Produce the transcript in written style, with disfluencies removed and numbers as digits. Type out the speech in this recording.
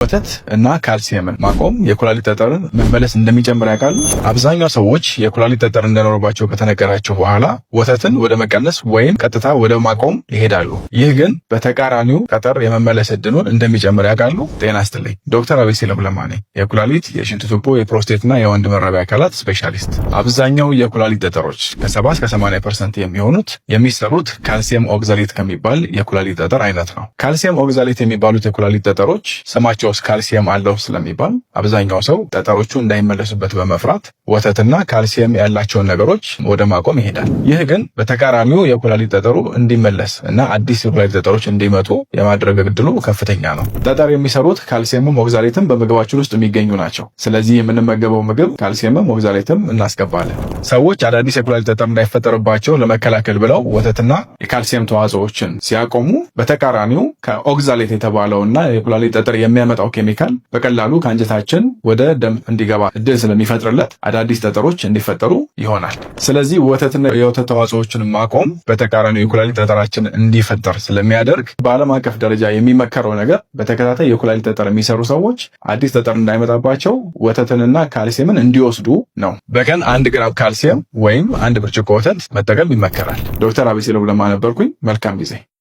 ወተት እና ካልሲየምን ማቆም የኩላሊት ጠጠርን መመለስ እንደሚጨምር ያውቃሉ? አብዛኛው ሰዎች የኩላሊት ጠጠር እንደኖረባቸው ከተነገራቸው በኋላ ወተትን ወደ መቀነስ ወይም ቀጥታ ወደ ማቆም ይሄዳሉ። ይህ ግን በተቃራኒው ጠጠር የመመለስ እድሉን እንደሚጨምር ያውቃሉ? ጤና ይስጥልኝ። ዶክተር አቤሴሎም ለማ ነኝ፣ የኩላሊት፣ የሽንት ቱቦ፣ የፕሮስቴትና የወንድ መራቢያ አካላት ስፔሻሊስት። አብዛኛው የኩላሊት ጠጠሮች ከ70 እስከ 80% የሚሆኑት የሚሰሩት calcium oxalate ከሚባል የኩላሊት ጠጠር አይነት ነው። Calcium oxalate የሚባሉት የኩላሊት ጠጠሮች ስማቸው ውስጥ ካልሲየም አለው ስለሚባል አብዛኛው ሰው ጠጠሮቹ እንዳይመለሱበት በመፍራት ወተትና ካልሲየም ያላቸውን ነገሮች ወደ ማቆም ይሄዳል። ይህ ግን በተቃራኒው የኩላሊት ጠጠሩ እንዲመለስ እና አዲስ የኩላሊት ጠጠሮች እንዲመጡ የማድረግ እድሉ ከፍተኛ ነው። ጠጠር የሚሰሩት ካልሲየምም oxalate ም በምግባችን ውስጥ የሚገኙ ናቸው። ስለዚህ የምንመገበው ምግብ ካልሲየምም oxalate ም እናስገባለን። ሰዎች አዳዲስ የኩላሊት ጠጠር እንዳይፈጠርባቸው ለመከላከል ብለው ወተትና የካልሲየም ተዋጽኦችን ሲያቆሙ በተቃራኒው ከ oxalate የተባለውና የኩላሊት ጠጠር የሚያመጣው ኬሚካል በቀላሉ ከአንጀታችን ወደ ደም እንዲገባ እድል ስለሚፈጥርለት አዳዲስ ጠጠሮች እንዲፈጠሩ ይሆናል። ስለዚህ ወተትና የወተት ተዋጽኦችን ማቆም በተቃራኒው የኩላሊት ጠጠራችን እንዲፈጠር ስለሚያደርግ በዓለም አቀፍ ደረጃ የሚመከረው ነገር በተከታታይ የኩላሊት ጠጠር የሚሰሩ ሰዎች አዲስ ጠጠር እንዳይመጣባቸው ወተትንና ካልሲየምን እንዲወስዱ ነው። በቀን 1 ግራም ካልሲየም ወይም 1 ብርጭቆ ወተት መጠቀም ይመከራል። ዶክተር አቤሴሎም ለማ ነበርኩኝ። መልካም ጊዜ።